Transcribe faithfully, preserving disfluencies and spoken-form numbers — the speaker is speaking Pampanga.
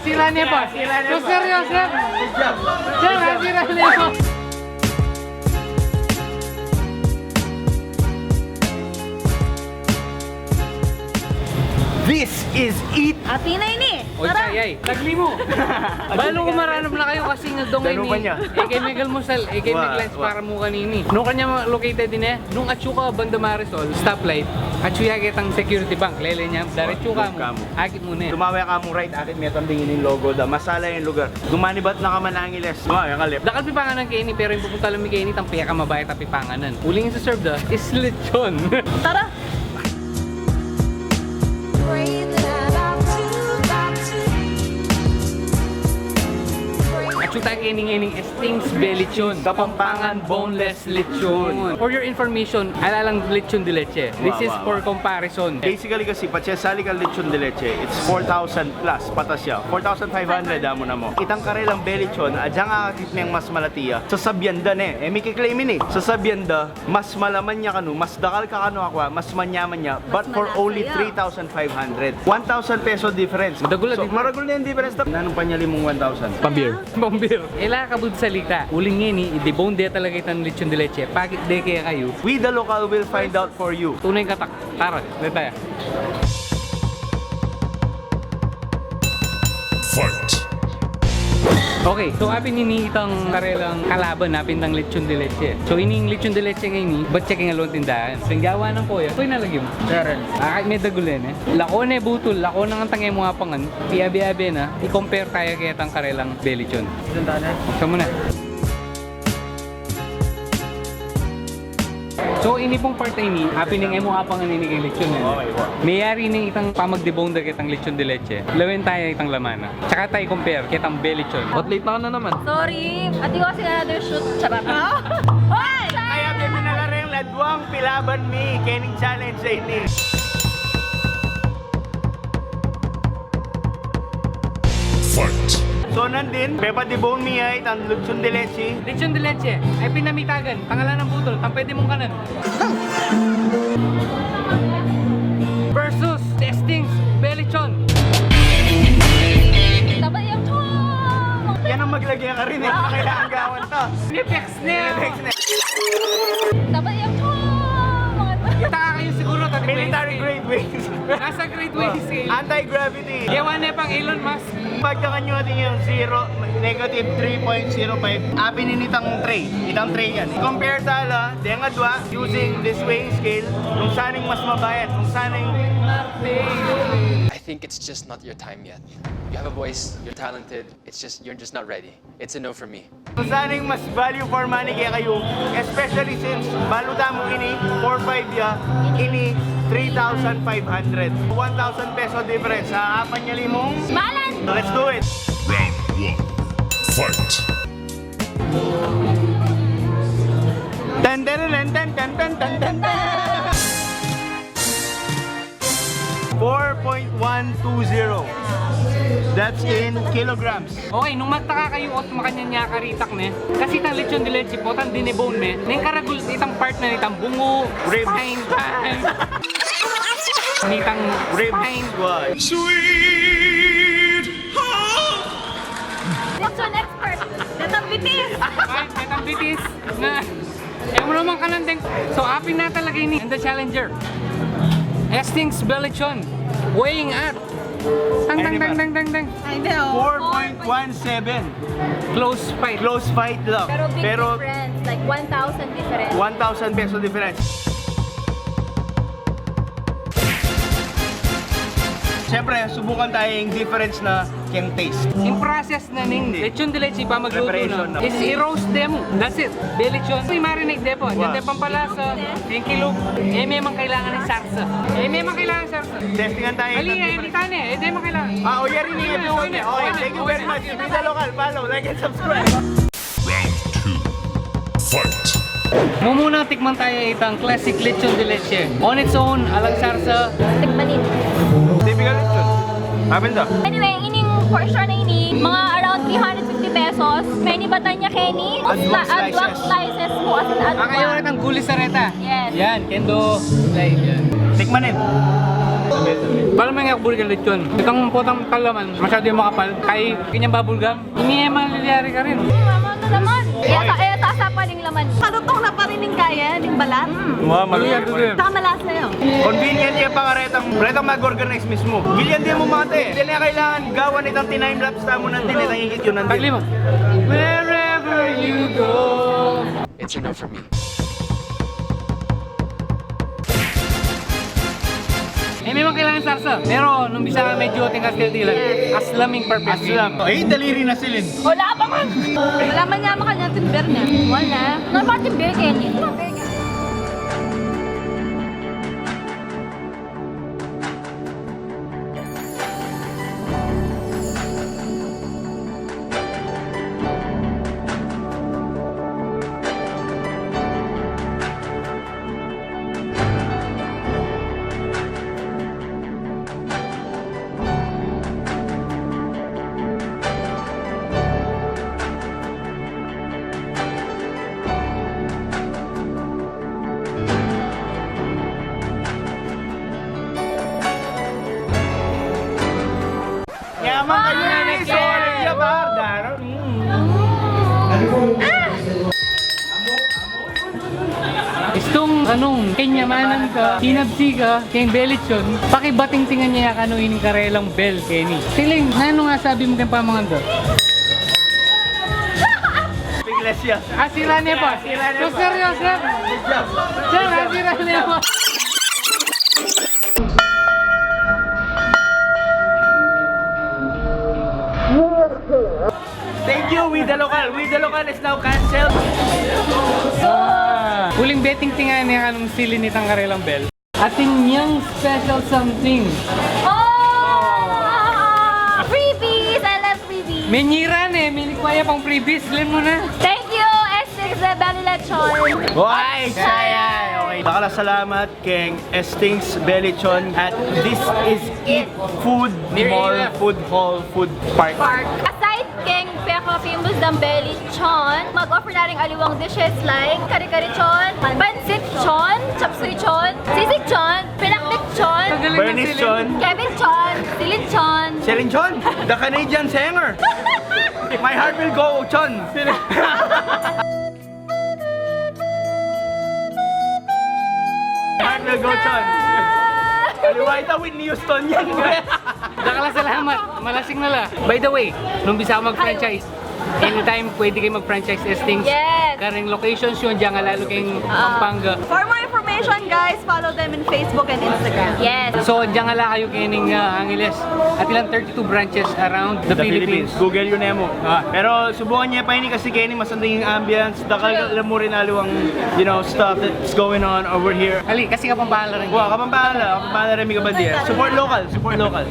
Sira ne, boss. Sira ne, boss. Seryoso, sir. Sir, sira ne, boss. This is it. Atin na ini. O, tara. Sayay. Tagli mu. Balu ku maranap na kayu kasi nga dong ini. Danupan ya. E ke megalmusal, e ke meglunch para mu kanini. Nukan ya located ini? Nung atsu ka banda Marisol, stoplight, atsu ya ketang Security Bank, lele ne, diretsu ka mu. Akit mu ne. Tumawe ka mu right, akit me tambing ini ing logo da. Masala ing lugar. Dumanibat na ka man Angeles. Tumawe ka left. Dakal pipanganan keni, pero ing pupuntalan mi keni, itang pekamabayat a pipanganan. Uling ise-serve da is lechon. Tara! Atsu tamu keni ngening Hastings Belly Lechon, Kapampangan Boneless Lechon. For your information, ala lang lechon de leche. This is for comparison. Basically kasi, patse sali kang lechon de leche, it's four thousand plus, patas ya. Four thousand five hundred, amu na mu. Itang karelang belly lechon, agyang akakit meng mas malati ya. Sasabian da ne, e mi kiklaim ini. Sasabian da, mas malaman ya kanu, mas dakal ka kanu akwa, mas manyaman ya, but for only three thousand five hundred. One thousand peso difference. Madagul a difference. So, maragul na ing difference na. Nanung panyali mung one thousand? Pambir. Pambir. E la kabud salita. Uling ngeni, i-debone de talaga itang lechon de leche. Pakit de kaya kayu. We the local will find out for you. Tunay katak. Tara, leta ya. Fight! Okay, so apin ini itang karelang kalaban, apin itang lechon de leche. So ining lechon de leche ngeni, batse keng alwang tindahan. Penggawa nang koya, koy nalagyan mu. Meron. Akit me dagul e ne. Lako ne butul, lako nang antang e mu apangan, piabe-abe na, i-compare taya ketang karelang belly lechon. Buksan mu na. So, ini pung part a ini, apin ing e mu apangan ini keng lechon, e. Okay, wa. Meyari ini itang pamag-debone da ketang lechon de leche. Lawen taya itang laman na. Tsaka taya i-compare ketang belly lechon. Ba't late na ka na naman? Sorry, atin ku kasing another shoot. Charot. Hoy! Kaya me minala reng ladwang pilaban mi kening challenge a ini. Fight! So, nandin, pepa-debone mi ya itang lechon de leche. Lechon de leche, e pin na mitagan, tangalan nang butul, tang pwede mung kanan. Versus Hastings Belly Lechon. Dapat yung chua! Yan ang maglagay ka rin e. Kailangan gawan to. Nipix na. Nipix na. Dapat yung chua! Mga... Kita ka kayu siguro, tati. Military grade wings. Nasa grade wings e. Anti-gravity. Yawan ne pang Elon Musk. Pagdakan yu, atin yung zero, negative three point zero five. Apin ini itang tray. Itang tray yan. Compare tala deng adwa using this weighing scale, nung saning mas mabayat, nung saning... I think it's just not your time yet. You have a voice, you're talented, it's just, you're just not ready. It's a no for me. Kung saning mas value for money kaya kayu, especially since balu tamu ini, four five ya, ini three thousand five hundred. One thousand peso difference, ha? Apan ya limong? Balan! Let's do it! Round one. Fight! Tan, tan, tan. Four point one two zero. That's in kilograms. Okay, nung magtaka kayu ot makanyan ya karitak ne, kasi itang lechon de leche, potang dinebone me, neng karagul itang part na nitang bungu, ribs, spine, spine. Nitang ribs, spine. Sweet home. Lechon expert. Detang bitis. Spine, detang bitis. Na. E mu naman kanan deng. So, apin na talaga ini. And the challenger, Hastings Belly Lechon, weighing at, tang, tang, tang, tang, tang, tang. Ay, di, oh. Four point one seven. Close fight. Close fight lang. Pero big difference, like, one thousand difference. One thousand peso difference. Siyempre, subukan taya ing difference na keng taste. Ing process na ning lechon de leche pamagluto na is i-roast de mu. That's it. Belly lechon. I-marinate de pu. Anyan de pampalasa, kilub. E me mang kailangan ing sarsa. E me mang kailangan sarsa. Testingan taya. Ali, e, ali tane. E de mang kailangan. Ah, o, yari na ing episode na. Okay, thank you very much. Be the local. Follow, like, and subscribe. Round two. Fight! Mumuna, tikman taya itang classic lechon de leche. On its own, alang sarsa. Tikman ini. Typical lechon. Apin to? Anyway, ining portion na ini, mga around three hundred fifty pesos. Many ba tanya, Kenny? Aduang slices. Aduang slices mu, as in, aduang. Kaya wala tang gulis sa reta. Yes. Yan, kendo slice yan. Tikmanin. Bala may nga burger lechon. Itang potang talaman, masyado yung makapal. Kay kanyang babulgam, ini yung malilyari ka rin. Mama, ano naman? Iya, sa, iya, sa, sa paling laman. Sa totoo na pa rin yung kaya, yung balat. Wow, maluya. Saka malasa yun. Convenient ya pa nga retang, retang mag-organize mismo. Gilyan din mu mate. Hindi na kailangan gawan itang time lapse tamu nandin, itang ikit yun nandin. Taglima. Wherever you go. It's enough for me. Eh, memang kailangan sarsa. Pero nung bisa medyo tingkas kaya tila. Aslam yung perfect. Aslam. Ay, daliri na silin. Wala pa man. Wala man niya makanya timber niya. Wala. Normal timber kaya niya. Yaman kayu na ni Sol. Ya, par, daro. Mm. Istung anung kenyamanan ka, sinabsi ka keng belichon, pakibatingtingan ya kanu ining karelang bel, Kenny. Siling, nanu nga sabi mu keng pamangan da? Bigla siya. Ah, sira ne pa. Sira ne pa. Seryoso? Sir, ah, sira ne pa. Thank you, We the Local. We the Local is now canceled. Ah, uling betingtingan ne kanung sili nitang karelang bel. Atin yang special something. Oh! Freebies! I love freebies! Menyiran e, minikwaya pang freebies. Len mu na. Thank you, S six Belly Lechon. Why, saya? Okay. Dakal a salamat keng Esting's Belly Lechon at This Is It Food Mall, Food Hall, Food Park. Park. Aside keng peka-famous dang Belly Lechon, mag-offer na rin aliwang dishes like kare-kare lechon, pancit lechon, chop suey lechon, sisig lechon, pinakbet lechon, Bernice lechon, Kevin lechon, Celine lechon. Celine lechon, the Canadian singer. My heart will go lechon. Heart will go lechon. Aliwa ita Whitney Houston yan. Dakal a salamat. Malasing na la. By the way, nung bisa ka mag-franchise, anytime pwede kayu mag-franchise Esting's. Yes. Kareng locations yu, dinan ala kayu keng Pampanga. For more information, guys, follow them in Facebook and Instagram. Yes. So, dinan ala kayu keng, ah, Angeles. Atin lang thirty-two branches around the Philippines. Google yu ne mu. Ah. Pero subukan ye pa ini kasi keni mas anting ing ambience. Dakal la mu rin aliwang, you know, stuff that's going on over here. Ali, kasi Kapampangan la rin. Wa, Kapampangan la, Kapampangan la rin mi kabandi. Support local, support local.